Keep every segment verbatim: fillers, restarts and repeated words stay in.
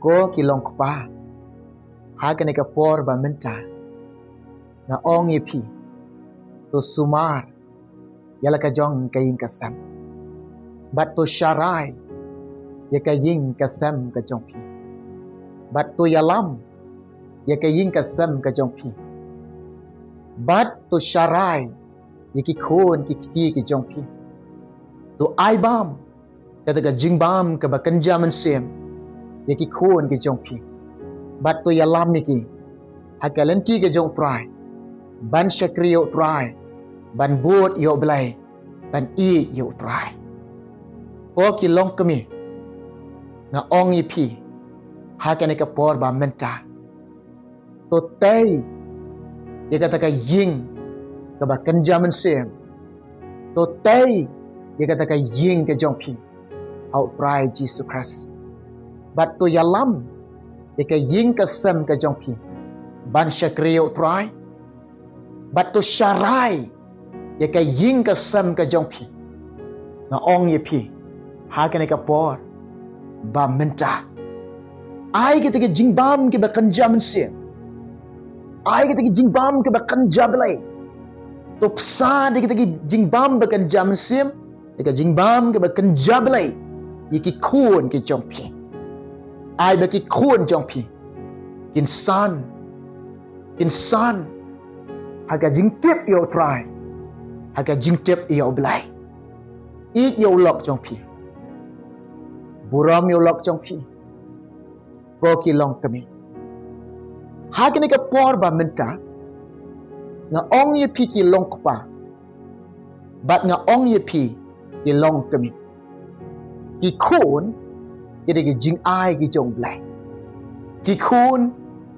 Ko ki long kpa, ha kane ka por ba mynta, nga ong ïa phi, to sumar ïa la ka jong ka ïing ka sem, bad to sharai ïa ka ïing ka sem ka jong phi, bad to ïalam ïa ka ïing ka sem ka jong phi, bad to sharai ïa ki khun ki kti ki jong phi. To ai bam kata ka jingbam kaba kynja mynsiem ïa ki khun ki jong phi, bad to ïalam ïa ki ha ka lynti ka jong U Trai, ban shakri ïa U Trai, ban bud ïa U Blei, ban ïeit ïa U Trai. Ko ki long kmie, nga ong ïa phi, ha kane ka por ba mynta, to tei ïa kata ka ïing kaba kynja mynsiem, to tei ïa kata ka ïing ka jong phi ha U Trai Jisu Khrist, bad to ïalam ïa ka ïing ka sem ka jong phi ban shakri ïa U Trai, bad to sharai ïa ka ïing ka sem ka jong phi. Nga ong ïa phi, ha kane ka por ba mynta, ai kata ka jingbam kaba kynja mynsiem, ai kata ka jingbam kaba kynja Blei. To pynsan ïa kata ka jingbam ba kynja mynsiem, ïa ka jingbam kaba kynja Blei ïa ki khun ki jong phi. Ai ba ki khun jong phi kin san, kin san ha ka jingtip ïa U Trai, ha ka jingtip ïa U Blei. Ïeit ïa u lok jong phi, burom ïa u lok jong phi, ko ki long kmie. Ha kane ka por ba mynta, nga ong ïa phi ki long kpa, bad nga ong ïa phi ki long kmie, ki khun ki dei ki jingai ki jong U Blei. Ki khun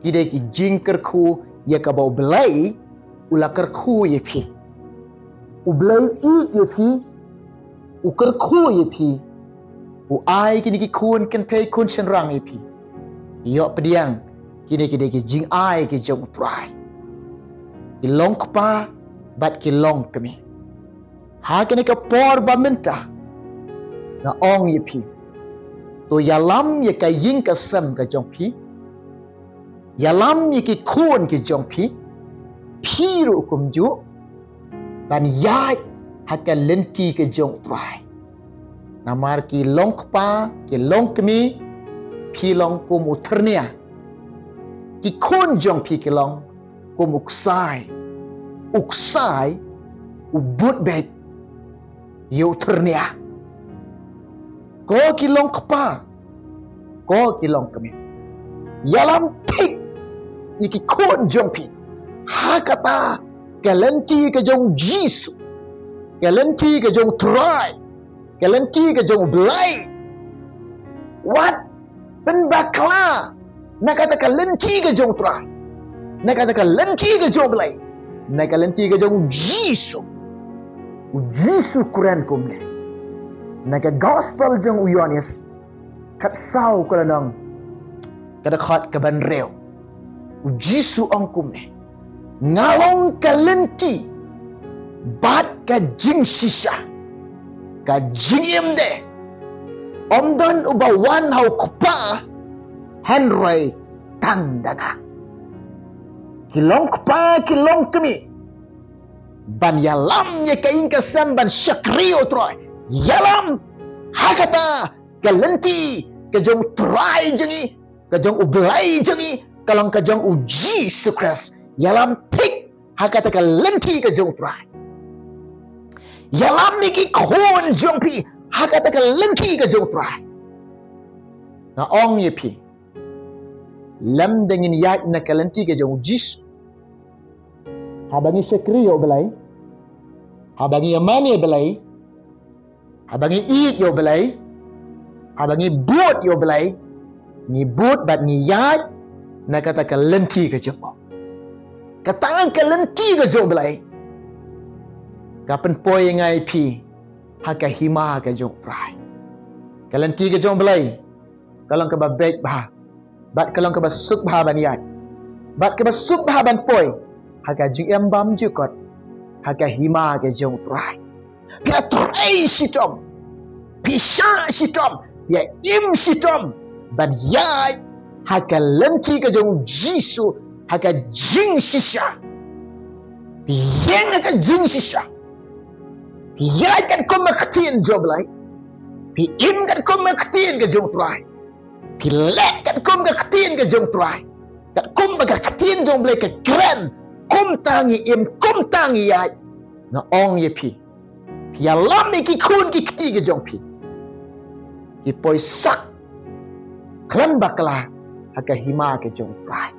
ki dei ki jingkyrkhu ïa kaba U Blei u la kyrkhu ïa phi. U Blei u ïeit ïa phi, u kyrkhu ïa phi, u ai kine ki khun kynthei khun shynrang ïa phi. Ïoh pdiang, kine ki dei ki jingai ki jong U Trai. Ki long kpa bad ki long kmie. Ha kane ka por ba mynta, nga ong ïa phi, to ïalam ïa ka ïing ka sem ka jong phi, ïalam ïa ki khun ki jong phi, phi ruh kumjuh, ban ïaid ha ka lynti ka jong U Trai. Namar ki long kpa, ki long kmie, phi long kum u thyrnia, ki khun jong phi ki long kum u ksai, u ksai u bud beit ïa u thyrnia. Ko ki long kpa, ko ki long kmie, ïalam thik ïa ki khun jong phi ha kata ka lynti ka jong U Jisu, ka lynti ka jong U Trai, ka lynti ka jong U Blei. Wat pynbakla na kata ka lynti ka jong U Trai, na kata ka lynti ka jong U Blei, na ka lynti ka jong U Jisu. U Jisu u kren kumne na ka gospel jong u Ïoannis khatsaw ka lynnong, ka dkhot kaba hynriew. U Jisu u ong kumne, nga long ka lynti bad ka jingshisha, ka jingim de, ym don uba wan ha u Kpa hynrei tang da nga. Ki long kpa, ki long kmie, ban ïalam ïa ka ïing ka sem, ban shakri ïa U Trai. Ïalam ha kata ka lynti ka jong U Trai jong ngi, ka jong U Blei jong ngi, ka long ka jong U Jisu Khrist. Ïalam thik ha kata ka lynti ka jong U Trai. Ïalam ïa ki khun jong phi ha kata ka lynti ka jong U Trai. Nga ong ïa phi, lymda ngin ïaid na ka lynti ka jong U Jisu, haba ngi shakri ïa U Blei, haba ngi ïaman ïa U Blei, haba ngi ïeit ïa U Blei, haba ngi bud ïa U Blei, ngi bud bad ngi ïaid na kata ka lynti ka jong U. Kata ka lynti ka jong U Blei ka pynpoi ïa nga ïa phi ha ka hima ka jong U Trai. Ka lynti ka jong U Blei ka long kaba beit bha, bad ka long kaba suk bha ban ïaid, bad kaba suk bha ban poi ha ka jingim bymjukut ha ka hima ka jong U Trai. Phi la trei shitom, phi shah shitom, phi ïa im shitom ban ïaid ha ka lynti ka jong Jisu, ha ka jingshisha. Phi ïeng ha ka jingshisha. Phi ïaid katkum ka ktien jong Blei. Phi im katkum ka ktien ka jong Trai. Phi leh katkum ka ktien ka jong Trai. Katkum ba ka ktien jong Blei ka kren. Kumta ngi im, kumta ngi ïaid. Nga ong ïa phi. Phi ïalam ïa ki khun ki kti ki jong phi. Ki poi sak khlem bakla ha ka hima ka jong Trai.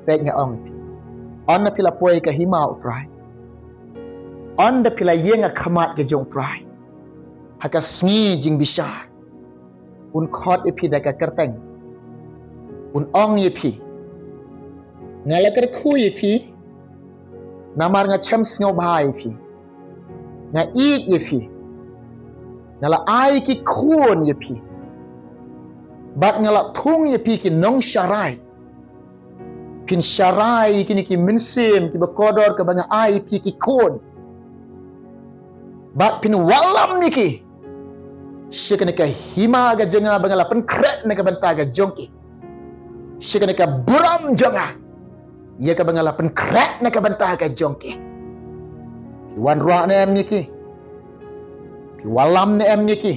Peit nga ong ïa phi. Ynda phi la poi ha ka hima u Trai. Ynda phi la ïeng ha khmat ka jong Trai. Ha ka sngi jingbishar. Un khot ïa phi da ka kyrteng. Un ong ïa phi. Nga la kyrkhu ïa phi. Namar nga shem sngewbha ïa phi. Nga ïeit ïa phi. Nga la ai ki khun ïa phi. Bad nga la thung ïa phi ki nongsharai. Phin sharai ïa kine ki mynsiem kiba kordor kaba nga ai ïa phi ki khun. Bad phin wallam ïa ki sha kane ka hima ka jong nga ba nga la pynkhreh na ka bynta ka jong ki. Sha kane ka burom jong nga ïa kaba nga la pynkhreh na ka bynta ka jong ki. Phi wanrah ne em ïa ki? Phi wallam ne em ïa ki?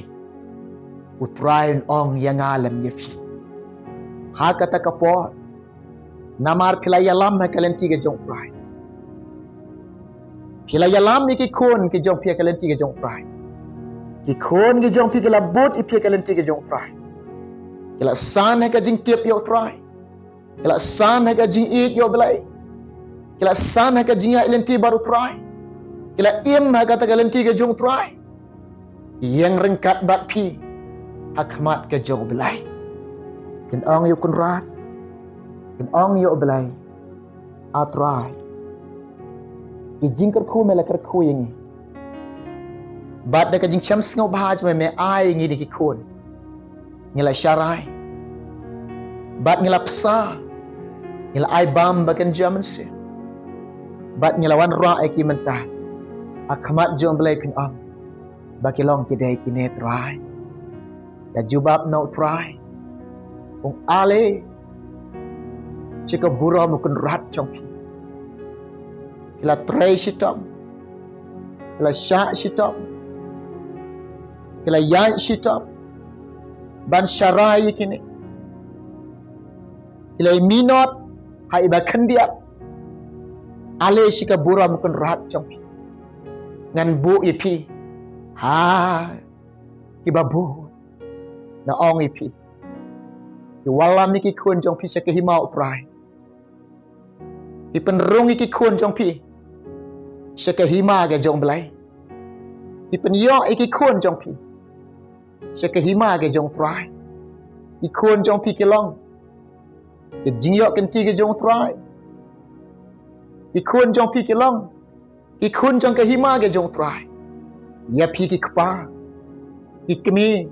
U Trai un ong ïa nga lem ïa phi. Ha kata ka por. Namar phi la ïalam ha ka lynti ka jong u Trai. Phi la ïalam ïa ki khun ki jong phi ha ka lynti ka jong u Trai. Ki khun ki jong phi ki la bud ïa phi ha ka lynti ka jong u Trai. Ki la san ha ka jingtip ïa u Trai. Ki la san ha ka jingïeit ïa u Blei. Ki la san ha ka jingïaid lynti bad u Trai. Ki la im ha kata ka lynti ka jong u Trai. Ïeng ryngkat bad phi ha khmat ka jong u Blei. Kin ong ïa u Kynrad. Kin ong ïa u Blei. A Trai. Ki jingkyrkhu me la kyrkhu ïa ngi. Bad da ka jingshem sngewbha jong me me ai ïa ngi ne ki khun. Ngi la sharai. Bad ngi la psa. Ngi la ai bam ba kan jia mynsiem. Bad ngi la wanrah ïa ki mynta. Ha khmat jong u Blei phin ong. Ba ki long ki dei kine Trai. Ka jubab na u Trai. Ong ale. Sha ka burom u Kynrad jong phi. Ki la trei shitom. Ki la shah shitom. Ki la ïaid shitom. Ban sharai ïa kine. Ki la minot ha iba khyndiat. Ale sha ka burom u Kynrad jong phi. Ngan buh ïa phi. Ha. Kiba bud. Nga ong ïa phi. Phi wallam ïa ki khun jong phi sha ka hima u Trai. Phi pynrung ïa ki khun jong phi sha ka hima ka jong u Blei. Phi pynïoh ïa ki khun jong phi sha ka hima ka jong u Trai. Ki khun jong phi ki long ka jingïoh kynti ka jong u Trai. Ki khun jong phi ki long ki khun jong ka hima ka jong u Trai. Ïa phi ki kpa, ki kmie,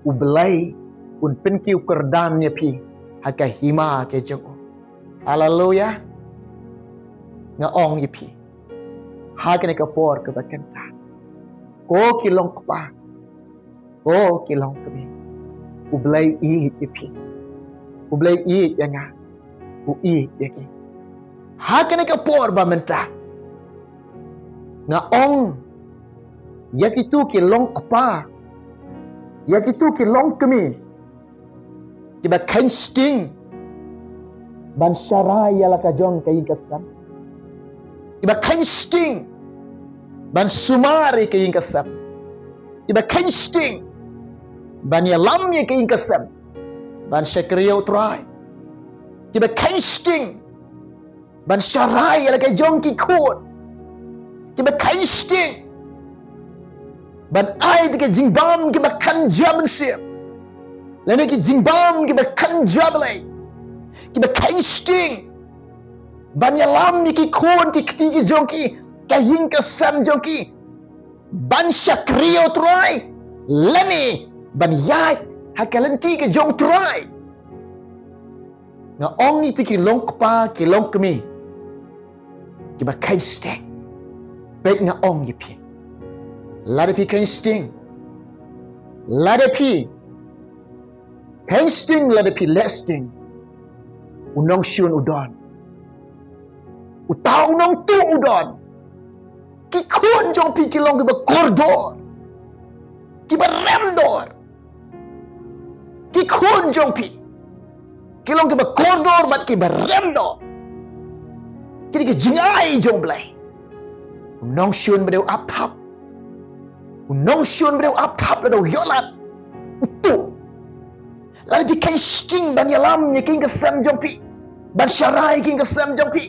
u Blei un pynkiew kyrdan ïa phi ha ka hima ka jong u. Haleluya. Nga ong ïa phi ha kane ka por kaba kynta, ko ki long kpa, ko ki long kmie, u Blei u ïeit ïa phi, u Blei u ïeit ïa nga, u ïeit ïa ki. Ha kane ka por ba mynta nga ong ïa kitu ki long kpa, ïa kitu ki long kmie, kiba kheiñ sting ban sharai ïa la ka jong ka ïing ka sem, kiba kheiñ sting ban sumar ïa ka ïing ka sem, kiba kheiñ sting ban ïalam ïa ka ïing ka sem, ban shakri ïa u Trai, kiba kheiñ sting ban sharai ïa la ka jong ki khun, kiba kheiñ sting ban ai da ka jingbam kiba kan jia mynsiem, lane ki jingbam kiba kan jia Blei, kiba kheiñ sting ban ïalam ïa ki khun ki kti ki jong ki, ka ïing ka sem jong ki, ban shakri ïa u Trai, lane ban ïaid ha ka lynti ka jong u Trai. Nga ong ïa phi ki long kpa ki long kmie, kiba kheiñ sting. Peit nga ong ïa phi, lada phi kheiñ sting, lada phi Pynshting lada phi leh shting. U nongshun u don. Uta u nongtuh u don. Ki khun jong phi ki long kiba kordor, kiba remdor. Ki khun jong phi ki long kiba kordor bad kiba remdor. Kine ki jingai jong U Blei. U nongshun ba dei u ap thap. U nongshun ba dei u ap thap lada u ïoh lad, u tuh. Lada phi kheiñ shting ban ïalam ïa ki ïing ki sem jong phi, ban sharai ki ïing ki sem jong phi,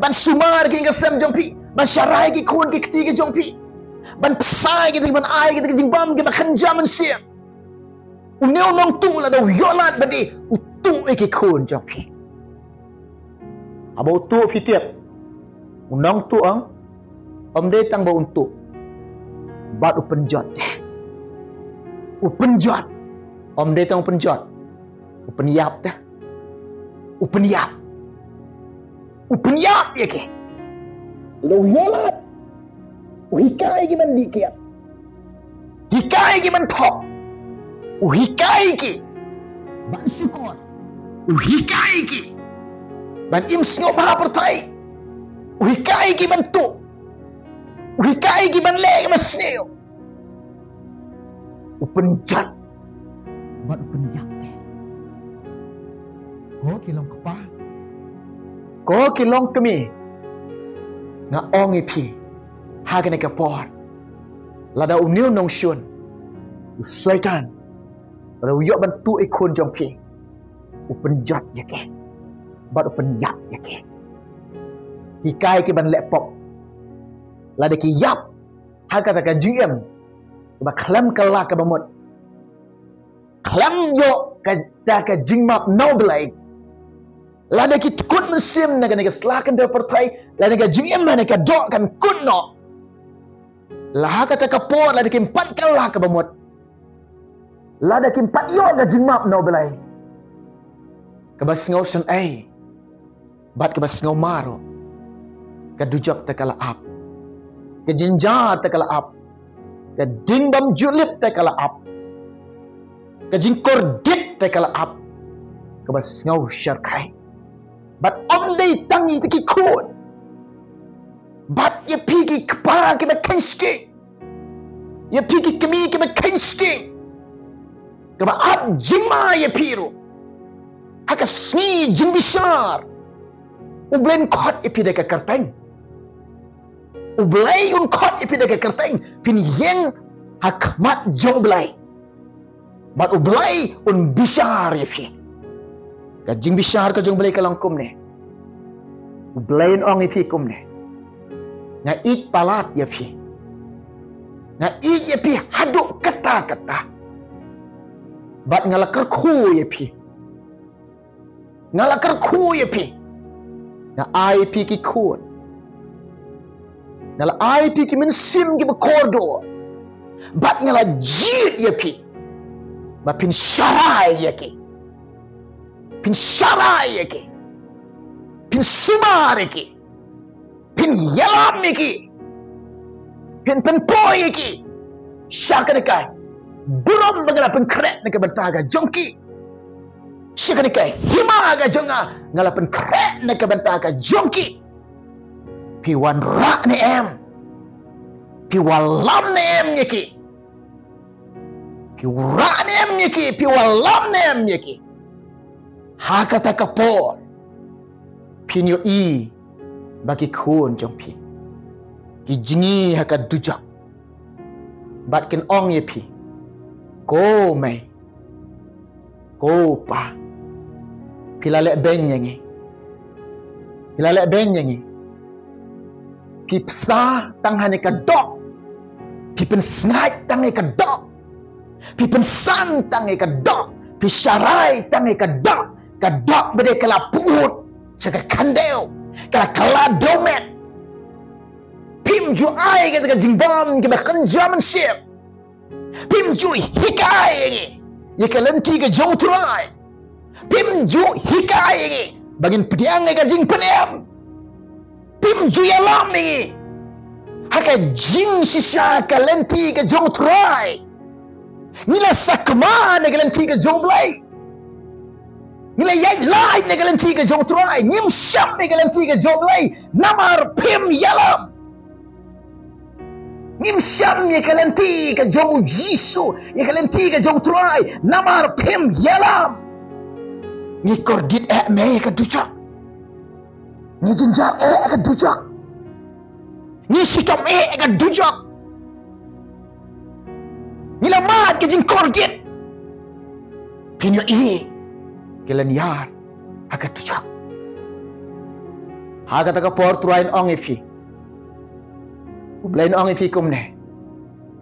ban sumar ki ïing ki sem jong phi, ban sharai ki khun ki kti ki jong phi, ban pynshai ki, ban ai ki jingbam kiba kynja mynsiem. Une u nongtuh lada u ïoh lad ba dei, u tuh ïa ki khun jong phi. Haba u tuh, phi tip, u nongtuh ong, ym dei tang ba un tuh, bad u pynjot de. U pynjot. Ym dei tang u pynjot, u pynïap de. U pynïap. U pynïap ïa ki. Lada u ïoh lad, u hikai ki ban dih kiad. Hikai ki ban thok. U hikai ki ban shukor. U hikai ki ban im sngewbha pyrthei. U hikai ki ban tuh. U hikai ki ban leh kaba sniew. U pynjot bad u pynïap de. Ko ki long kpa, ko ki long kmie, nga ong ïa phi ha kane ka por, lada une u nongshun, u Soitan, lada u ïoh ban tuh ïa ki khun jong phi, u pynjot ïa ki bad u pynïap ïa ki. Hikai ki ban leh pop. Lada ki ïap ha kata ka jingim kaba khlem kylla kaba mut, khlem ïoh kata ka jingmap na U Blei, lada ki kut mynsiem na kane ka sla kynthei pyrthei, lada ka jingim ha kane ka doh kan kut noh, la ha kata ka por lada kim pat kylla kaba mut, lada kim pat ïoh ka jingmap na U Blei, kaba sngewsynei bad kaba sngewmar ruh, ka dujok te ka la ap. Ka jynjar te ka la ap. Ka ding bym ju lip te ka la ap. Ka jingkordit te ka la ap. Kaba sngewshyrkhei. Bad ym dei tang ïa ki khun, bad ïa phi ki kpa kiba kheiñ shting, ïa phi ki kmie kiba kheiñ shting, kaba ap jingma ïa phi ruh. Ha ka sngi jingbishar, U Blei un khot ïa phi da ka kyrteng. U Blei un khot ïa phi da ka kyrteng. Phin ïeng ha khmat jong U Blei, bad U Blei un bishar ïa phi. Ka jingbishar ka jong U Blei ka long kumne. U Blei un ong ïa phi kumne: Nga ïeit palat ïa phi. Nga ïeit ïa phi haduh katta katta. Bad nga la kyrkhu ïa phi. Nga la kyrkhu ïa phi. Nga ai ïa phi ki khun. Nga la ai ïa phi ki mynsiem kiba kordor. Bad nga la jied ïa phi ba phin sharai ïa ki. Phin sharai ïa ki. Phin sumar ïa ki. Phin ïalam ïa ki. Phin pynpoi ïa ki sha kane ka burom ba nga la pynkhreh na ka bynta ka jong ki. Sha kane ka hima ka jong nga, nga la pynkhreh na ka bynta ka jong ki. Phi wanrah ne em? Phi wallam ne em ïa ki? Phi wanrah ne em ïa ki? Phi wallam ne em ïa ki? Ha kata ka por phin ïohi ba ki khun jong phi ki jngi ha ka dujok. Bad kin ong ïa phi: Ko mei, ko pa, phi la leh beiñ ïa ngi. Phi la leh beiñ ïa ngi. Phi pynsan tang ha kane ka doh. Phi pynsngaid tang ïa ka doh. Phi pynsan tang ïa ka doh. Phi sharai tang ïa ka doh. Ka doh ba dei ka la put sha ka khyndew, ka la kylla dewmet. Phim ju ai kata ka jingbam kaba kynja mynsiem. Phim ju hikai ïa ngi ïa ka lynti ka jong U Trai. Phim ju hikai ïa ngi ba ngin pdiang ïa ka jingpynim. Phim ju ïalam ïa ngi ha ka jingshisha ka lynti ka jong U Trai. Ngi la sakma na ka lynti ka jong U Blei. Ngi la ïaid lait na ka lynti ka jong U Trai. Ngim shem na ka lynti ka jong U Blei namar phim ïalam. Ngim shem ïa ka lynti ka jong U Jisu, ïa ka lynti ka jong U Trai namar phim ïalam. Ngi kordit eh me ka dujok. Ngi jynjar eh ka dujok. Ngi shitom eh ka dujok. Ngi la mad ka jingkordit. Phin ïohi ki lynñiar ha ka dujok. Ha kata ka por U Trai un ong ïa phi. U Blei un ong ïa phi kumne.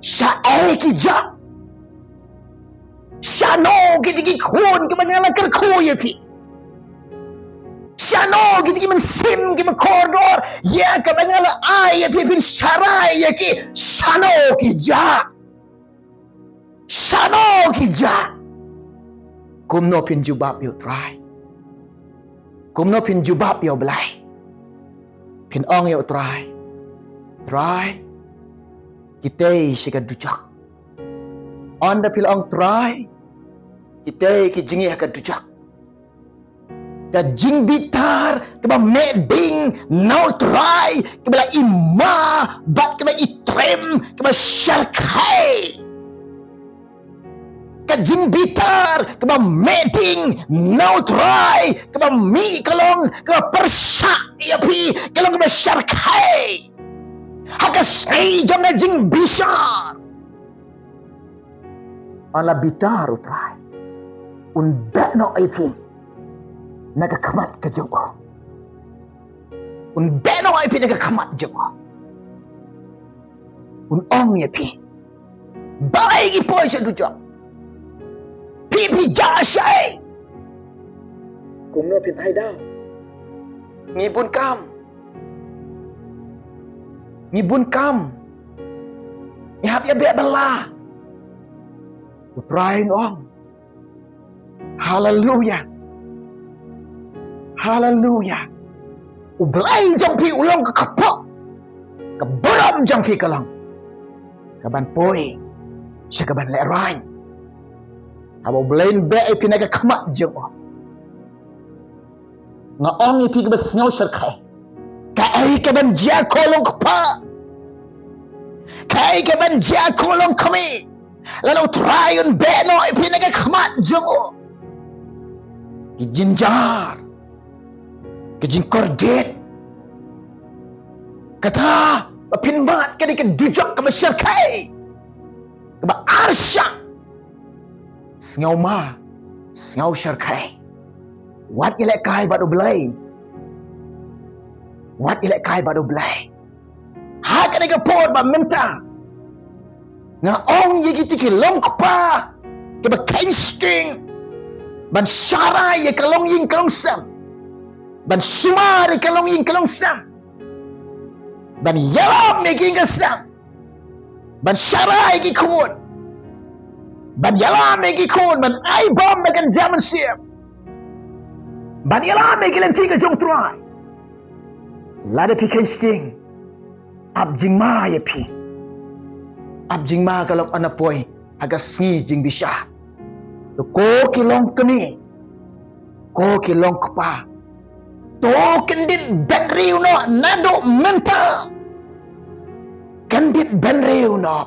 Shaei ki jah? Shano kiti ki khun kiba nga la kyrkhu ïa phi? Shano kiti ki mynsiem kiba kordor ïa kaba nga la ai ïa phi, phin sharai ïa ki? Shano ki jah? Shano ki jah? Kumno phin jubab ïa U Trai? Kumno phin jubab ïa U Blei? Phin ong ïa U Trai, Trai, kitei sha ka dujok. Ynda phi la ong Trai, kitei ki jong ngi ha ka dujok. Ka jingbitar kaba meh ding na U Trai, kaba la i ma bad kaba i trem, kaba shyrkhei. Ka jingbitar kaba meh ding na U Trai, kaba mih ka long kaba pyrshah ïa phi, ka long kaba shyrkhei. Ha ka sngi jong ka jingbishar, un la bitar U Trai, un beh noh ïa phi na ka khmat ka jong u. Un beh noh ïa phi na ka khmat jong u. Un ong ïa phi, balei ngi poi sha dujok? Phi, phi jah shaei? Kumno phin ai daw? Ngi bun kam. Ngi bun kam. Ngi hap ïa beh bylla. U Trai un ong. Haleluya. Haleluya. U Blei jong phi u long ka kpoh. Ka burom jong phi ka long kaban poi sha kaban lehraiñ. Haba U Blei un beh ïa phi na ka khmat jong u, nga ong ïa phi kaba sngew shyrkhei, kaei kaban jia ko longkpa? Kaei kaban jia ko longkmie? Lada U Trai un beh noh ïa phi na ka khmat jong u, ki jynjar, ki jingkordit, kata ba phin mad ka dei ka dujok kaba shyrkhei, kaba arshah. Sngew ma, sngew shyrkhei. Wat ïalehkai bad U Blei. Wat ïalehkai bad U Blei. Ha kane ka por ba mynta, nga ong ïa kito ki longkpa kiba kheiñ sting ban sharai ïa ka longïing ka longsem, ban sumar ïa ka longïing ka longsem, ban ïalam ïa ki ïing ka sem, ban sharai ïa ki khun, ban ïalam ïa ki khun, ban ai bom ba kan jia mynsiem, ban ïalam ïa ki lynti ka jong U Trai. Lada phi kheiñ sting, ap jingma ïa phi. Ap jingma ka long ynda poi ha ka sngi jingbishar. To ko ki longkmie, ko ki longkpa, to kyndit bynriew noh naduh mynta. Kyndit bynriew noh.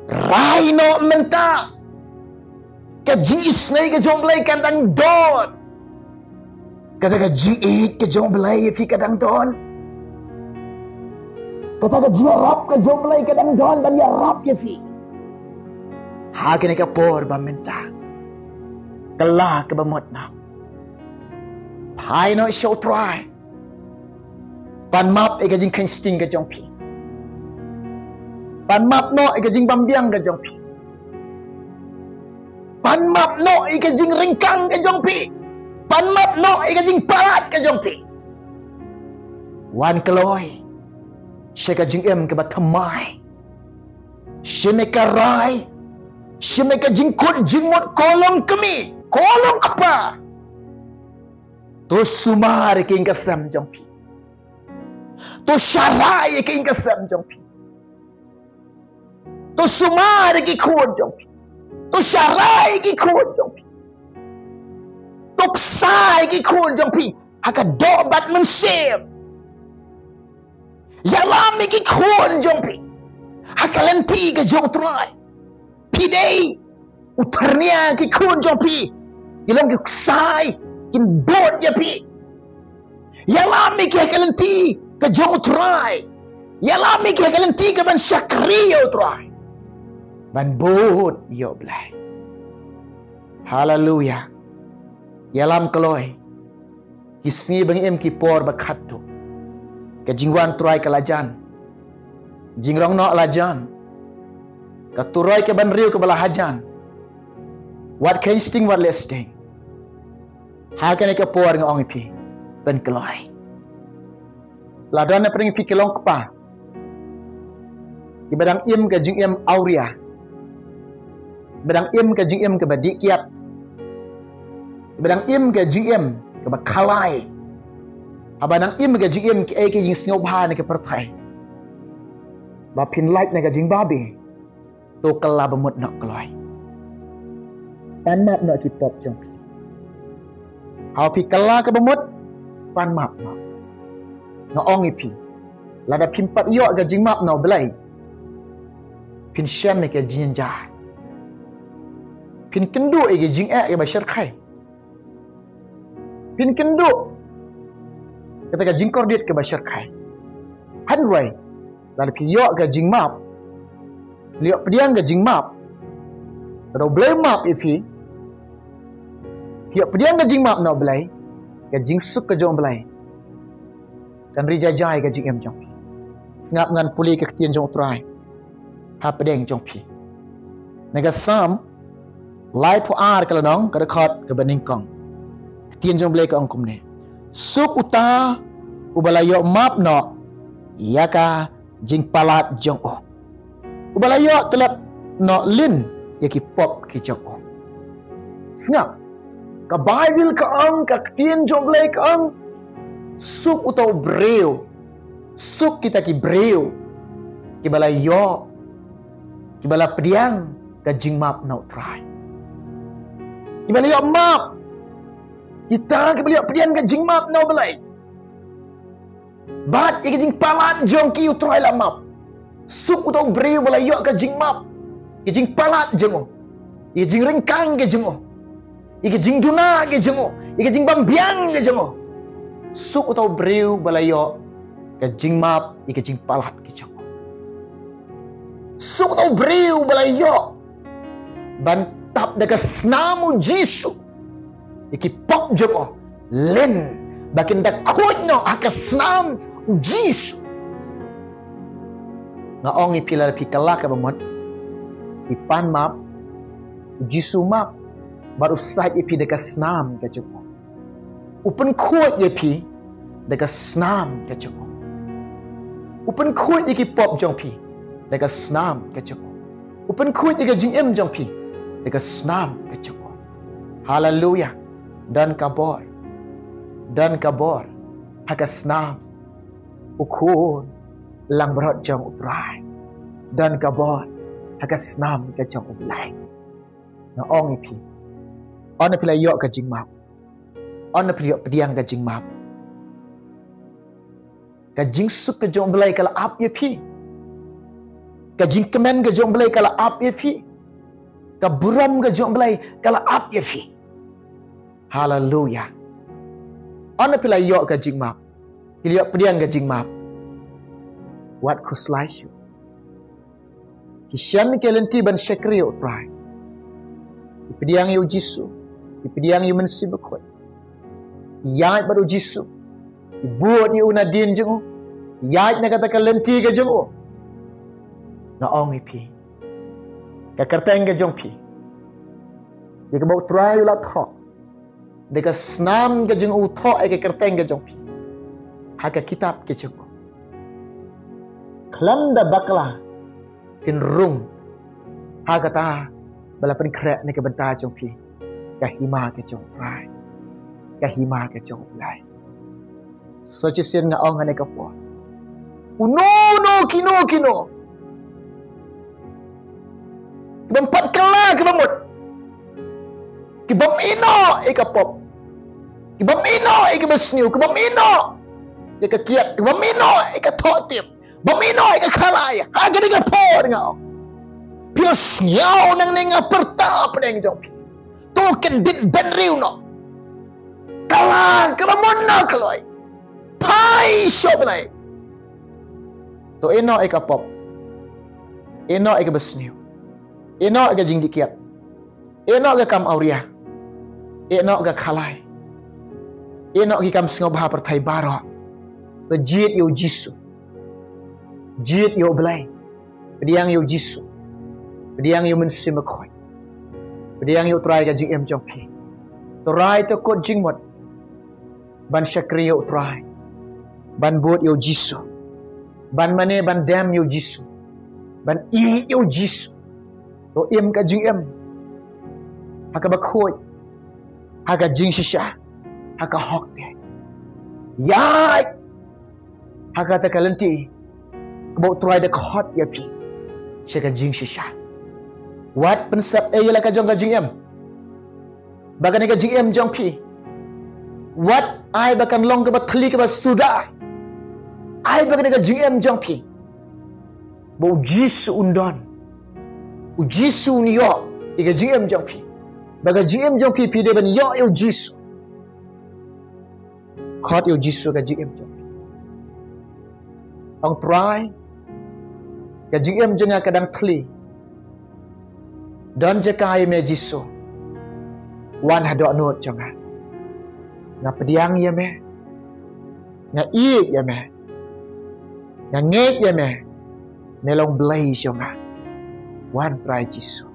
Rai noh mynta. Ka jingisynei ka jong U Blei ka dang don. Kata ka jingïeit ka jong U Blei ïa phi ka dang don. Kata ka jingïarap ka jong U Blei ka dang don ban ïarap ïa phi. Ha kane ka por ba mynta, kylla kaba mut noh. Phai noh sha U Trai. Pan map ïa ka jingkheiñ sting ka jong phi. Pan map noh ïa ka jingbymbiang ka jong phi. Pan map noh ïa ka jingryngkang ka jong phi. Pan map noh ïa ka jingpalat ka jong phi. Wan kloi sha ka jingim kaba thymmai. Shim ïa ka rai, shim ïa ka jingkut jingmut, ko longkmie, ko longkpa. To sumar ïa ka ïing ka sem jong phi. To sharai ïa ka ïing ka sem jong phi. To sumar ïa ki khun jong phi. To sharai ïa ki khun jong phi. To bsa ïa ki khun jong phi ha ka doh bad mynsiem. Ïalam ïa ki khun jong phi ha ka lynti ka jong U Trai. Phi dei u thyrnia ki khun jong phi. Ki long ki ksai, kin bud ïa phi. Ïalam ïa ki ha ka lynti ka jong U Trai. Ïalam ïa ki ha ka lynti kaban shakri ïa U Trai, ban bud ïa U Blei. Haleluya. Ïalam kloi. Ki sngi ba ngi im ki por ba khatduh. Ka jingwan Trai ka la jan. Jingrong noh la jan. Ka turoi kaban riew kaba la hajan. Wat kheiñ sting, wat leh sting. Ha kane ka por nga ong ïa phi, pynkloi. La don na pdeng phi ki long kpa kiba dang im ka jingim awria, kiba dang im ka jingim kaba dih kiad, kiba dang im ka jingim kaba khalai, haba dang im ka jingim kaei ka jingsngewbha na ka pyrthei, ba phin lait na ka jingbabe. To kylla ba mut noh kloi. Pan map noh ki pop jong phi. Haba phi kylla kaba mut, pan map noh. Nga ong ïa phi, lada phim pat ïoh ka jingmap na U Blei, phin shem ïa ka jingjynjar. Phin kynduh ïa ka jingeh kaba shyrkhei. Phin kynduh kata ka jingkordit kaba shyrkhei. Hynrei lada phi ïoh ka jingmap, phi ïoh pdiang ka jingmap, lada U Blei u map ïa phi, phi ïoh pdiang ka jingmap na U Blei, ka jingsuk ka jong U Blei kan ri jai jai ka jingim jong phi. Sngap, ngan pule ka ktien jong U Trai hapdeng jong phi. Na ka Salm laiphew ar ka lynnong, ka dkhot kaba nyngkong, ka ktien jong U Blei ka ong kumne: Suk uta uba la ïoh map noh ïa ka jingpalat jong u, uba la ïoh tlot noh lin ïa ki pop ki jong u. Sngap, ka Baibl ka ong, ka ktien jong U Blei ka ong, suk uta u briew, suk kita ki briew kiba la ïoh, kiba la pdiang ka jingmap na U Trai. Kiba la ïoh map. Kita kiba la ïoh pdiang ka jingmap na U Blei. Bad ïa ka jingpalat jong ki U Trai la map. Suk uta u briew ba la ïoh ka jingmap, ka jingpalat jong u, ïa ka jingryngkang ka jong u, ïa ka jingduna ka jong u, ïa ka jingbymbiang ka jong u. Suk uta u briew ba la ïoh ka jingmap, ïa ka jingpalat ka jong u. Suk uta u briew ba la ïoh ban tap da ka snam U Jisu ïa ki pop jong u, lin ba kin da khuid noh ha ka snam U Jisu. Nga ong ïa phi, lada phi kylla kaba mut, phi pan map, U Jisu u map bad u sait ïa phi da ka snam ka jong u. U pynkhuid ïa phi da ka snam ka jong u. U pynkhuid ïa ki pop jong phi da ka snam ka jong u. U pynkhuid ïa ka jingim jong phi da ka snam ka jong u. Haleluya. Don ka bor. Don ka bor ha ka snam u khun langbrot jong U Trai. Don ka bor ha ka snam ka jong U Blei. Nga ong ïa phi, ynda phi la ïoh ka jingmap, ynda phi la ïoh pdiang ka jingmap, ka jingsuk ka jong U Blei ka la ap ïa phi. Ka jingkmen ka jong U Blei ka la ap ïa phi. Ka burom ka jong U Blei ka la ap ïa phi. Haleluya. Ynda phi la ïoh ka jingmap, phi la ïoh pdiang ka jingmap, wat khuslai shuh. Phi shem ïa ka lynti ban shakri ïa U Trai. Phi pdiang ïa U Jisu, phi pdiang ïa U Mynsiem Bakhuid. Ïaid bad U Jisu, phi bud ïa u nadien jong u, ïaid na kata ka lynti ka jong u. Nga ong ïa phi, ka kyrteng ka jong phi, ïa kaba U Trai u la thoh, da ka snam ka jong u, thoh ïa ka kyrteng ka jong phi ha ka kitab ka jong u. Khlem da bakla kin rung ha kata ba la pynkhreh na ka bynta jong phi, ka hima ka jong U Trai, ka hima ka jong U Blei. Sa shisien nga ong ha kane ka por, uno uno, kino kino Ki bym pat kylla, ki bym mut. Ki bym ïehnoh ïa ka pop. Ki bym ïehnoh ïa ka basniew, ki bym ïehnoh ïa ka kiad, ki bym ïehnoh ïa ka thoh tim, bym ïehnoh ïa ka khalai. Ha kane ka por nga ong, phi ïohsngew nangne nga pyrta hapdeng jong phi. To kyndit bynriew noh. Kylla, kaba mut na kloi. Phai sha U Blei. To ïehnoh ïa ka pop. Ïehnoh ïa ka basniew. Ïehnoh ïa ka jingdih kiad. Ïehnoh ïa ka kam awria. Ïehnoh ïa ka khalai. Ïehnoh ïa ki kam sngewbha pyrthei baroh. To jied ïa U Jisu. Jied ïa U Blei. Pdiang ïa U Jisu. Pdiang ïa U Mynsiem Bakhuid. Pdiang ïa U Trai ha ka jingim jong phi. To rai, to kut jingmut ban shakri ïa U Trai, ban bud ïa U Jisu, ban mane ban dem ïa U Jisu, ban ïeit ïa U Jisu. To im ka jingim ha kaba khuid, ha ka jingshisha, ha ka hok te. Ïaid ha kata ka lynti kaba U Trai da khot ïa phi sha ka jingshisha. Wat pynsep ei ïa la ka jong ka jingim, ba kane ka jingim jong phi, wat ai ba kan long kaba thylli, kaba suda. Ai ba kane ka jingim jong phi, ba U Jisu un don, U Jisu un ïoh ïa ka jingim jong phi. Ba ka jingim jong phi, phi dei ban ïoh ïa U Jisu. Khot ïa U Jisu ha ka jingim jong phi. Ong, Trai, ka jingim jong nga ka dang thylli. Don jaka ïa me Jisu. Wan ha dohnud jong nga. Nga pdiang ïa me. Nga ïeit ïa me. Nga ngeit ïa me. Me long Blei jong nga. Wan Trai Jisu.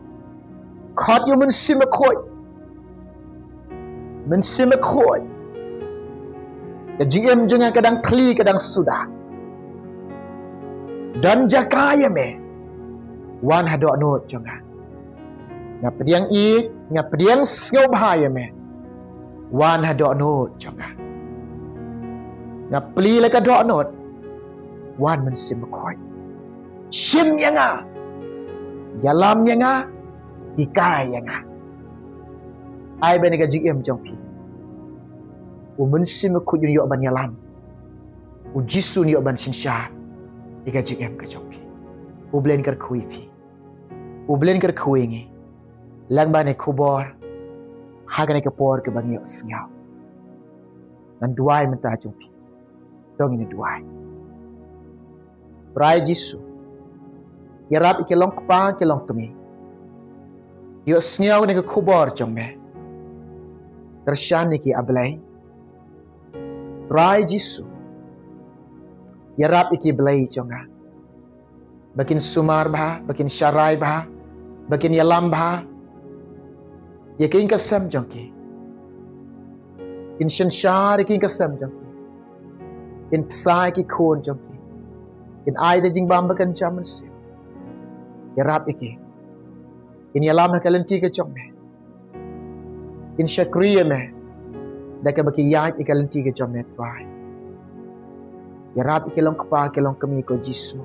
Khot ïa U Mynsiem Bakhuid. Mynsiem Bakhuid, ka jingim jong nga ka dang thylli, ka dang suda. Don jaka ïa me. Wan ha dohnud jong nga. Nga pdiang ïeit, nga pdiang sngewbha ïa me. Wan ha dohnud jong nga. Nga plie la ka dohnud. Wan Mynsiem Bakhuid. Shim ïa nga. Ïalam ïa nga. Hikai ïa nga. Ai ba ha ka jingim jong phi, U Mynsiem Bakhuid un ïoh ban ïalam. U Jisu un ïoh ban synshar ïa ka jingim ka jong phi. U Blei un kyrkhu ïa phi. U Blei un kyrkhu ïa ngi. Lang ba ne khubor ha kane ka por kaba ngi ïohsngew. Ngan duwai mynta jong phi. To ngin duwai. Trai Jisu, ïarap ïa ki longkpa, ki longkmie. Ïohsngew ïa ka khubor jong me. Kyrshan ïa ki, A Blei. Trai Jisu, ïarap ïa ki, Blei jong nga, ba kin sumar bha, ba kin sharai bha, ba kin ïalam bha ïa ka ïing ka sem jong ki. Kin synshar ïa ka ïing ka sem jong ki. Kin bsa ïa ki khun jong ki. Kin ai da jingbam ba kynja mynsiem. Ïarap ïa ki. Kin ïalam ha ka lynti ka jong me. Kin shakri ïa me da kaba ki ïaid ïa ka lynti ka jong me, Trai. Ïarap ïa ki longkpa, ki longkmie, ko Jisu.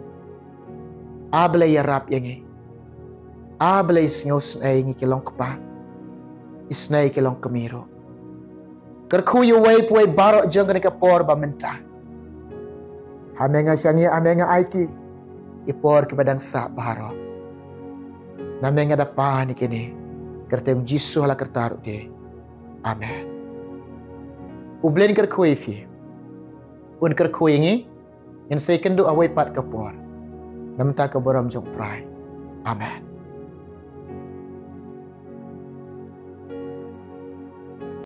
A Blei, ïarap ïa ngi. A Blei, sngewsynei ïa ngi ki longkpa, isynei ïa ki longkmie ruh. Kyrkhu ïa uwei pa uwei baroh jong kane ka por ba mynta. Ha me nga shaniah, ha me nga aiti ïa ki por kiba dang sah baroh. Na me nga da pan ïa kine, ha ka kyrteng U Jisu ha la karta ruh de. Amen. U Blei un kyrkhu ïa phi. Un kyrkhu ïa ngi. Ngin sa ïakynduh ha kawei pat ka por. Na bynta ka burom jong U Trai. Amen.